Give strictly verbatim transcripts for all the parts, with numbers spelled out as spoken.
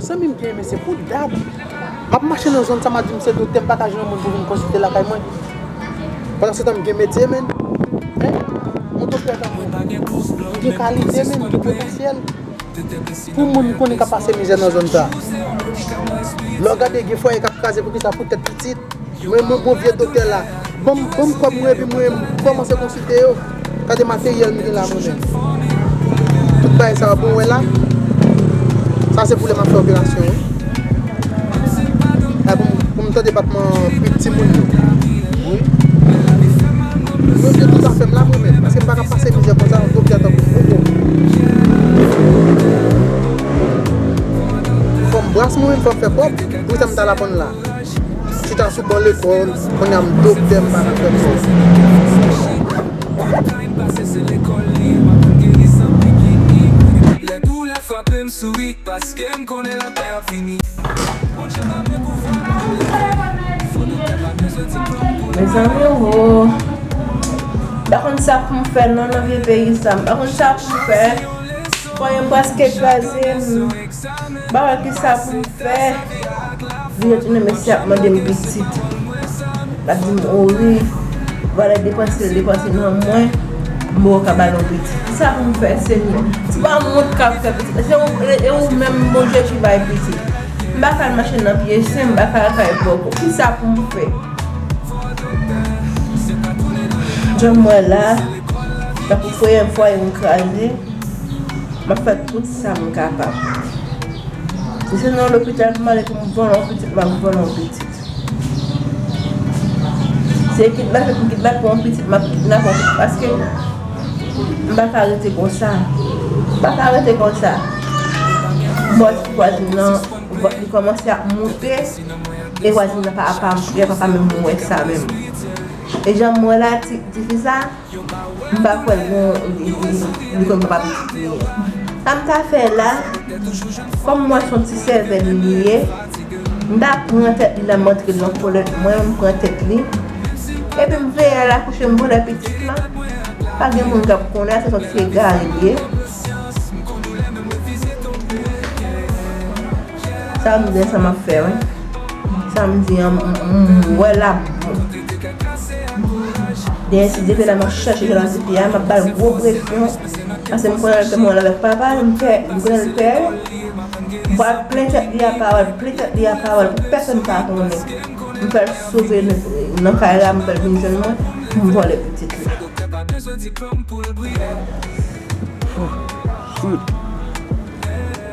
Zanmi m byen, men se pou dat. M ap mache nan zòn sa, m a di m se doktè, m pa ka jwenn yon moun pou vin konsilte lakay mwen. Pandan se tan m gen medye, men. Yon doktè tankou m gen kalite, men, gen potansyèl. Pou moun konnen k ap pase mizè nan zòn sa. Lè w gade gen fwaye k ap kraze, poukisa? Pou tèt pitit. Mwen, mwen bon vye doktè la. Ban m, ban m kòb mwen epi mwen kòmanse konsilte yo. Gade materyèl m gen la mwen menm. Tout bagay sa yo bon wè la. Sa se pou lè m ap fè operasyon wi. Sa pou, pou m tande batman pit timoun yo. Wi. Mwen vye tout afè m la mwen menm. Paske m pa ka pase mizè konsa yon doktè tankou m poko. Fò m bras mwen menm, fò m fè kòb. Poukisa m t al aprann la? Chita sou ban lekòl, kounye a m doktè, m pa nan fè kòb. Lè doulè frape m souri, paske m konnen lapè ap vini. Mezanmi, wo. M pa konn sa pou m fè non nan vye peyi sa. M pa konn sa pou m fè. Fwaye m prèske kraze. M pa wè kisa pou m fè. Li retounen, mesye ap mande m pitit. L ap di m, o wi, valè depans ke l depanse nan mwen, m poko ka ba l yon pitit. Kisa pou m fè, Senyè? Se pa mwen k ap fè pitit. Se ou, e ou menm, Bondye, ki bay pitit. M pa ka al mache nan pye sen, m pa ka al kay poko. Kisa pou m fè? Jan m wè la, tankou fwaye m, fwaye m kraze, m ap fè tout sa m kapab. Si se nan lopital pou m ale pou m vòlò yon pitit, m ap vòlò yon pitit. Si se kidnape pou m kidnape yon pitit, m ap kidnape yon pitit, paske m pa ka rete konsa. M pa ka rete konsa. M wè ti vwazin nan, vòt li kòmanse ap moute, e vwazin nan pa, pa, pa, pa menm wè sa menm. E jan m wè la, ti, ti fi sa, m pa kwè l gen, li, li, li konn papa pitit li ye. Sa m ta fè la, kòm m wè se yon ti sèvèl li ye, m ta pran tèt li la, m antre l nan kolèt mwen, m pran tèt li. Epi m veye al akouche, m vòlè pitit la. Pa gen moun k ap konnen, se yon ti egare li ye. Samdi an, sa m ap fè, wi. Samdi an, m, m, m wè l ap bon. Dèyè si Dye vle la, m ap chèche jan l ap di piya, m ap ba l gwo presyon. Paske m konnen l fè mwen avèk papa, m pè, m konnen l pè. M pral plen tèt li a pawòl, plen tèt li a pawòl, pou pèsonn pa konnen. M fè l sove nan, nan kay la, m fè l vin jwenn mwen, m vòlè pitit li.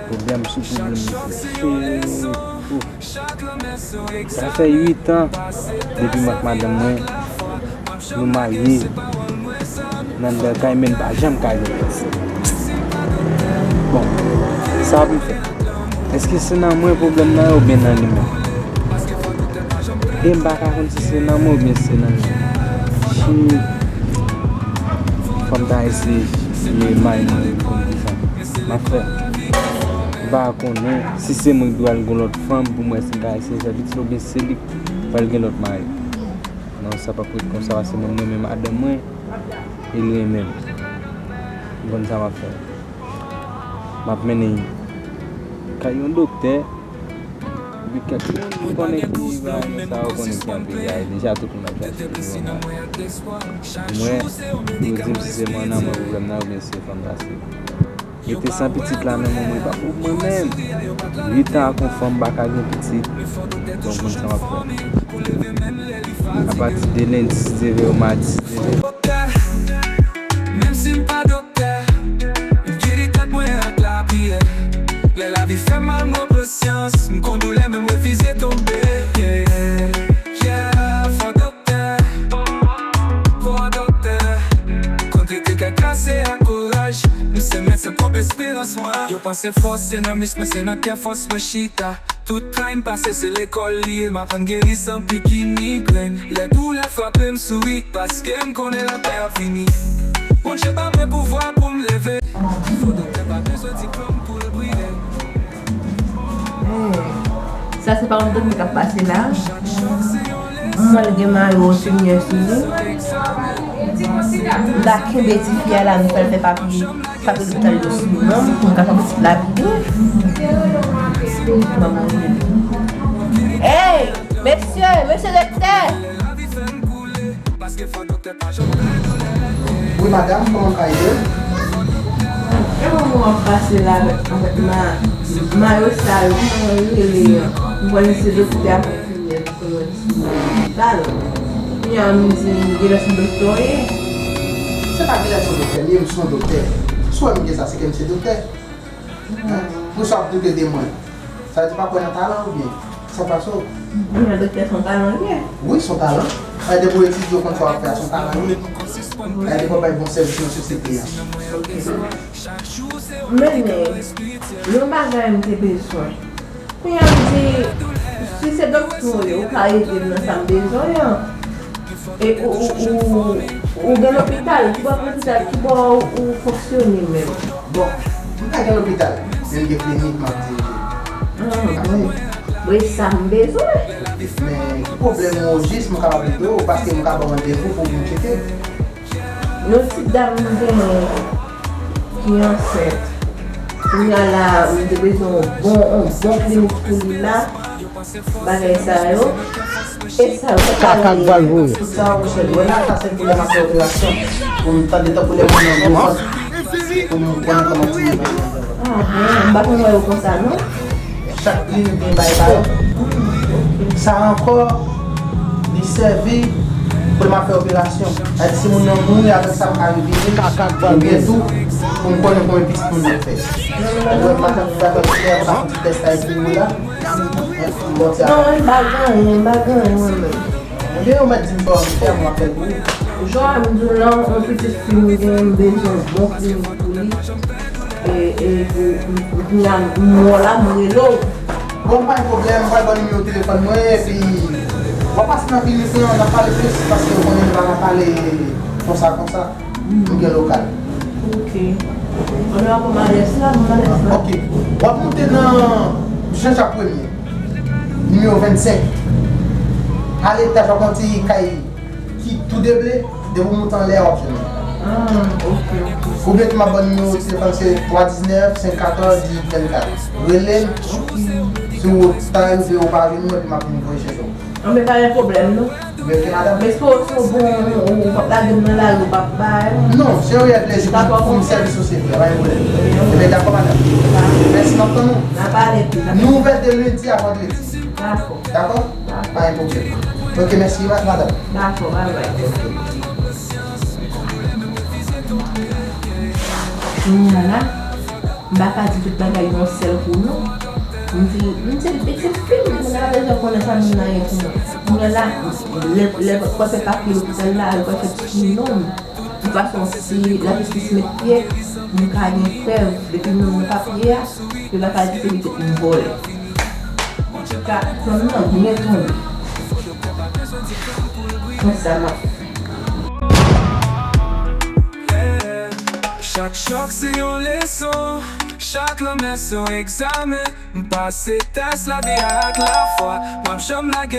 Pwoblèm sou pwoblèm, mesye. Sa fè uit an depi mwen ak madanm mwen, nou marye nan anndan kay, men n pa janm ka gen pitit. Bon, sa pou m fè? Èske se nan mwen pwoblèm nan ye oubyen nan li menm? E m pa ka konn si se nan mwen oubyen se nan li. Shit. Fò m ta eseye may mwen pou m konn kisa m ap fè. M pa konnen si se mwen ki pral gen lòt fanm pou m wè si m ka eseye fè pitit oubyen se li k pral gen lòt mari. Non, sa p ap ret konsa, paske mwen, m renmen madanm mwen e l renmen m. M konn sa m ap fè. M ap mennen l kay yon doktè. Epi kèk moun m konnen ki va nan sa, ou konnen ki ap egare. Deja tout moun ap chache li yon mari. Mwen, yo di m si se mwen nan mwen pwoblèm nan oubyen se fanm sa se. Rete san pitit la nan men mwen, e pa pou mwen menm. Uit an ak yon fanm, m pa ka gen pitit. Donk, konn sa m ap fè. Apati de lendi, si Dye vle, ou madi, si Dye vle. Menm si m pa doktè, m geri tèt mwen ak lapriyè. Lè lavi fè mal, m repran syans. M konn doulè, men m refize tonbe. Yeah, yeah, fò doktè, fò doktè. Kontre te kè kase ak kouraj. M se mèt se pwòp esperans mwen. Yo panse fòs se nan mis mwen, se nan kè fòs mwen chita. Tout kay m pase se lekòl li ye, m aprann geri san piki ni grenn. Lè doulè frape m souri, paske m konnen lapè ap vini. Bondye ba mwen pouvwa pou m leve. Fò doktè pa bezwen diplòm pou l briye. Sa se pa yon doktè k ap pase la. M wè l gen mayo enfimyè sou li. M ta kenbe tifi a la, m fè l fè papye. Papye lopital yo sou non m pou m ka fè pitit la pi byen. Hey, mesye, mesye doktè! Wi madanm, kòman m ka ede w? E moman w ap pase la avèk ma, mayo sa yo, kòman yo rele an? M kwè se doktè a. Kòman ti pale. Kounye a m di, genlè se doktè w ye? Se pa genlè se doktè m ye, m se yon doktè. Si w wè m gen sa, se ke m se doktè. Poukisa w ap doute de mwen? Sa vle di w pa kwè nan talan oubyen? Sa pase w? Kounye a doktè se yon talan l ye. Wi, se yon talan. Sa vle di depi w etidye w konn sa w ap fè a, se yon talan l ye. Sa vle di w bay bon sèvis nan sosyete a. Men, yon bagay m te bezwen. Kounye a m di, si se doktè w ye, ou ka ede m nan sa m bezwen an. E ou, ou, ou, ou gen lopital, ki bò lopital, ki bò ou fonksyone menm? Bon, m pa gen lopital, men m gen klinik m ap dirije. Bon, e sa m bezwen. Men ki pwoblèm ou jis m kapab ede w, paske m ka ba w randevou pou w vin tcheke. Yon ti dam m genyen ki ansent. Kounye a la, m te bezwen yon bon, yon bon klinik pou li la. Bagay sa yo. E sa yo, sa Kaka k pral voye. Sa ou chèl wè la, sa se pou lè m ap fè operasyon. Pou m tande tankou lè moun nan gwo vant. Pou m konnen kòman ti moun nan. Ah bon, m pa konn wè yo konsa non. Chak klinik gen bagay pa yo. Sa ankò, li sèvi pou lè m ap fè operasyon. Sa di si moun nan mouri avèk sa m ka revini. Oubyen tou, pou m konnen konbyen pitit moun nan fè. Lè m ap fè operasyon, m ap fè ti tès la epi ou la. Non, m pa gen anyen, m pa gen anyen mwen menm. Ebyen ou mèt di m sa w ap fè, m ap fè l pou ou. Jan m di w lan, yon pitit fi m gen, m bezwen yon bon klinik pou li. E, e, pou, pou, pou kounye a m wè w la, m rele w. Bon, pa gen pwoblèm, m pral ba w nimewo telefòn mwen, epi w ap pase nan klinik lan, n ap pale plis, paske ou konnen nou pa ka pale konsa, konsa. Nou gen lokal. Ok. Mwen ap pran adrès la, mwen adrès la. Ok. W ap monte nan Jean Jacques Premier, nimewo vennsenk. Ale etaj, w ap wè yon ti kay ki tou deble, depi w monte anlè a, w ap jwenn mwen. Ah, ok, ok. Oubyen tou m ap ba w nimewo telefòn, se twa diznèf, senk katòz, dizuit vennkat. Rele m, si w ta rive ou pa jwenn mwen, epi m ap vin voye chèche w. Anben, pa gen pwoblèm non. Mèsi madanm. Men si w, si w bon, ou, ou p ap lage m nan lari, ou p ap bay. Non, se yon reyèl plezi pou m sèvi sosyete a, pa gen pwoblèm. Ebyen dakò madanm. Mèsi, m ap tann ou. N a pale pi. Nou ouvè de lendi a vandredi. Dakò. Dakò? Pa gen pwoblèm. Ok, mèsi madanm. Dakò, bye bye. Kounye a la, m pa ka di tout bagay yon sèl kou non. M di, m di l pitit fi m, moun nan pa bezwen konnen sa moun nan ye pou mwen. Kounye a la, lè, lè pral fè papye lopital la, al pral fè ti non m. Yon fason si lajistis met pye, m ka gen prèv, depi non m nan papye a, yo pa ka di se pitit m vòlè. Ka, fanm nan byen tonbe. Konsa m ap fè. Chak chòk se yon leson, chak lanmè se yon egzamen. M pase tès lavi a ak lafwa, m p ap janm lage.